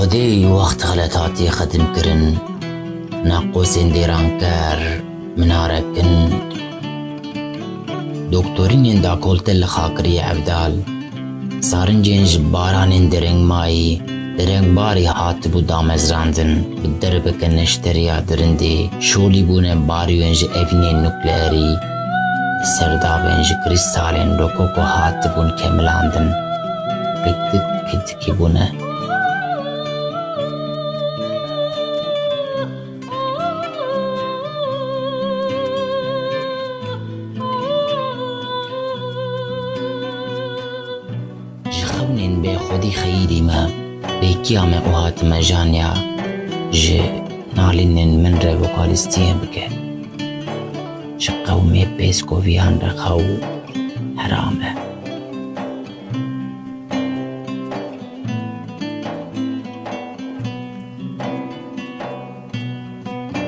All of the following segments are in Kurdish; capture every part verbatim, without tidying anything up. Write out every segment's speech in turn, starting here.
Xwedê wext xelet hatiye xetimkirin, naqosên dêranker, minarekin, doktorînên dakolte li xakiriyê evdal, sarincên ji baranên derengmayî, derengbarî hatibû damezrandin, bi derbeke neşteriya dirindê şolî bûne, bariyên ji evînên nukleerî, serdavên ji krîstalên rokoko hatibûn kemilandin, kitik kitikî bûne. Ji xewnên bêxwedî xeyîdî me, pêkiya me û hatime janya, ji nalînên min re vokalîstiyê bike. Ji qewmê pêskoviyan re xew herame.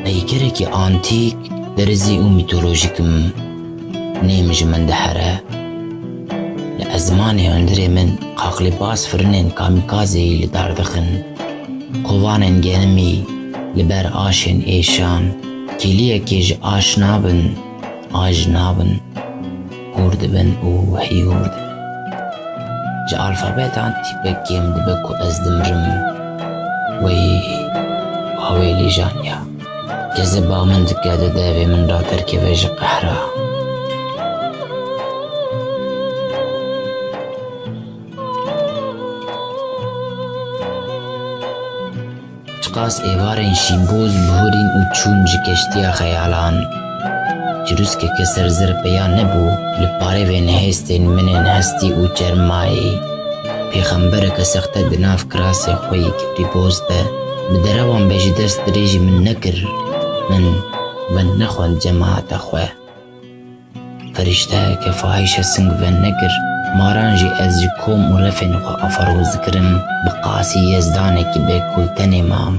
Peykerekî antîk, derizî û mîtolojîk im. Nêm ji min dihere. Li ezmanê hundirê min qaqlîbaz firinên kamîkazeyî li dar dixin. Kovanên genimî li ber aşên êşan, kêliyekê ji aş nabin, aş nabin. Hûr dibin û hî hûr dibin. Ji alfabetan tîpek kêm dibe ku ez dimirim. Wey, wawê lîjanya. Kezeba min dike dide vê min ra derkeve ji qehra. Çiqas êvarên şînboz bihurîn û çûn ji keştiya xeyalan. Çirûskeke serzir peya nebû li parevên hêstên min ên hestî û çermayî. Pêxembereke sexte di nav kirasê xwe yî kibrîboz de bi derewan be ji dest dirêjî min nekir. Min wen nexwend cemaeta xwe. Ferîşteyeke fahîşe sing ven nekir. Maran jî ez ji kom û refên xwe aferoz dikirim. Bi qasî yezdanekî bê ku tenê mam.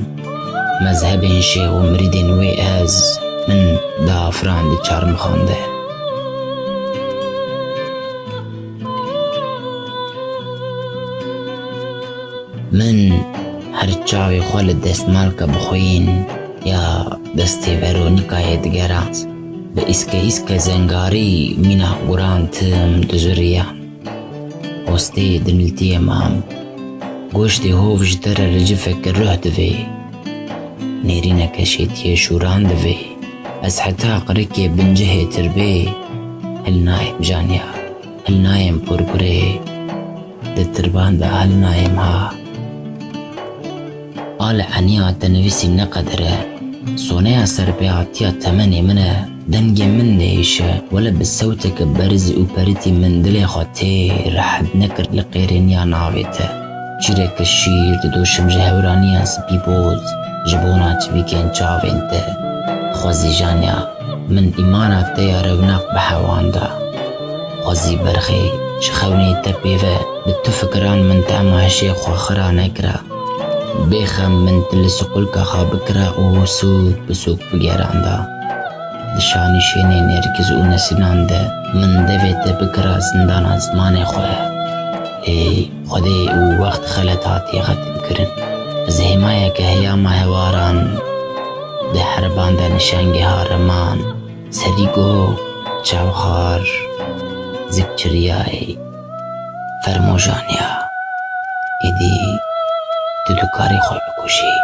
Mezhebên şêx û mirîdên wê ez, min diafirand di çarmixan de. Min her çavê xwe li destmalka bixwîn ya destê Veronîkayê digerand. Bi îske îske zengarî mîna guran tim dizuriyan. Hostê dimiltiyê mam. Goştê hov ji te re li cifeke ruh divê. Nêrîneke şêtiyê şûran divê. Ez heta qirikê bincihê tirbê hilnayêm janya. Hilnayêm porgurê. Di tirban de hilnayêm ha. A li eniya te nivîsî ne qeder e. Soneya serpêhatiya temenê min e. Dengê min diêşe. Wele bi sewteke berz û perîtî min dilê xwe tê rehet nekir li qêrêniya navê te. Çîreke şîr didoşim ji hewraniya spî boz, ji bona çivîkên çavên te. Xwezî janya, min îmana te ya rewnak bi hewan da. Xwezî berxê, ji xewnê te pê ve, bi tu fikiran min tema hişê xwe xira nekira. Bêxem min tu li siqulka xwe bikira û sûk bi sûk bigeranda. Di şanî şênê nêrgiz û nesînan de min devê te bikira zindana zimanê xwe. Ê Xwedê û wext xelet hatiye xetimkirin. Ez hêmayeke heyama hewaran di herban de nişengê hariman, serî go, çavxar, zikçiriyayê. Fermo janya, êdî tu dikarî xwe bikujî.